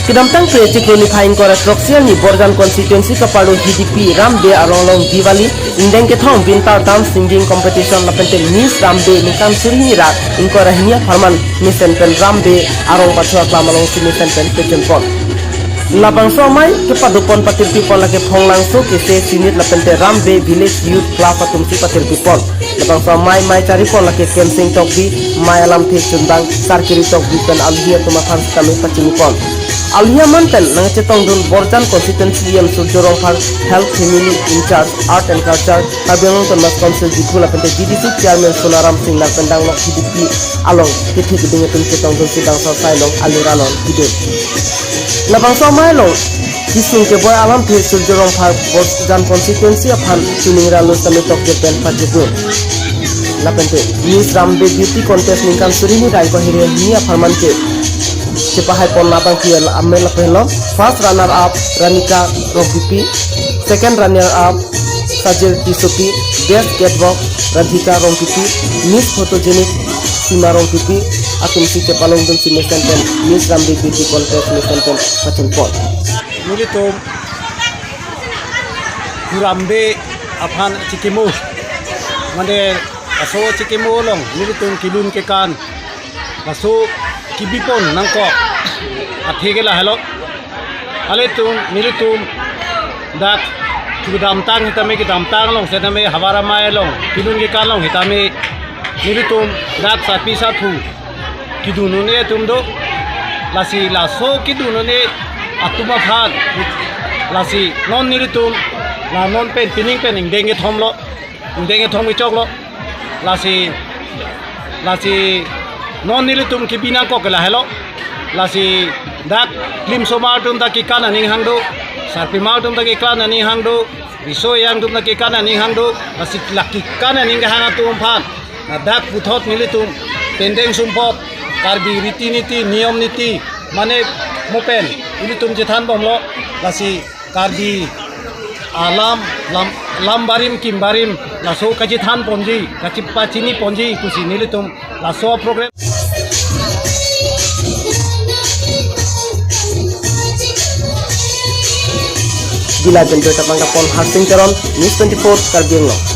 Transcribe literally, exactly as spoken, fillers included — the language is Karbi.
Kedamtang Phre chiklo niphai ingkoi ra throksi arni Borjan constituency kaparlo Hidipi Ram Bey arong along Diwali, ingdeng kethom, winter dance singing competition lapente Miss Ram Bey ningkan suri hini ra ingkoi ra hini apharman mesen pen Ram Bey arong pacho aklam alongsi mesen pen pechunpon. Labangso amei kepadopon patirpipon lake Phonglangso Kese Sinit lapente Ram Bey Village Youth Club atumsi patirpipon. Labangso amei mei charipon lake Kensing Tokbi, mei alamthe chunbang Sarkiri Tokbi pen alohi atum aphan sitame pachinipon. Alohi aman pen nangchetongdun Borjan constituency E M Surjya Rongphar, Health Family in Charge, Art and Culture, Karbi Anglong Autonomous Council Diphu lapente D D C Chairman Sonaram Singnar pen danglok Hidipi along kethe keding atum chetongdunsi bangso asai along ali ra non kedun. Labangso amei along kesung keboi alamthe Surjya Rongphar Borjan constituency aphan chuning ra lo sitame tokdet pen pachedun. Lapente Miss Ram Bey Beauty Contest ningkan suri hini ra ingkoi ra hini apharman ke chepahaipon labang P L amel lapen lo. First runner up Ranika Rongpipi, second runner up Sajil Tissopi, best catwalk Radhika Rongpipi, Miss Photogenic Sima Rongpipi atumsi chepalongdunsi mesen pen Miss Ram Bey Beauty Contest mesen pen pachunpon. Nelitum Ram Bey aphan chikimo, mane laso chikimo along nelitum kelun kekan laso kebipon nangkok athe ke lahelo. Ilitum nelitum dak kedamtang sitame, kedamtang along sitame, havar amei along kelun kekan along sitame nelitum dak sarpi sarpo kedun un-e atum do. Lasi laso kedun un-e atum aphan lasi non nelitum la non pen pining pen ingdeng kethom lo, ingdeng kethom kechok lo. Lasi, lasi non nelitum kebi nangkok ke lahelo. Lasi dak klimsomar atum ta kekan aning hang do, sarpimar atum ta kekan aning hang do, riso ejang atum ta kekan aning hang do. Lasi la kekan aning kehang atum aphan, na dak puthot nelitum pendeng sumpot Karbi riti niti, niyom niti, mane mo pen ilitum chethan bomlo. Lasi Karbi alam, lam, lam barim kim barim laso kachethan ponji, kachepachini ponji pusi nelitum laso program. Dila Benjo Tapang Kapon, Harsing Teron, News twenty-four, Karbi Anglong.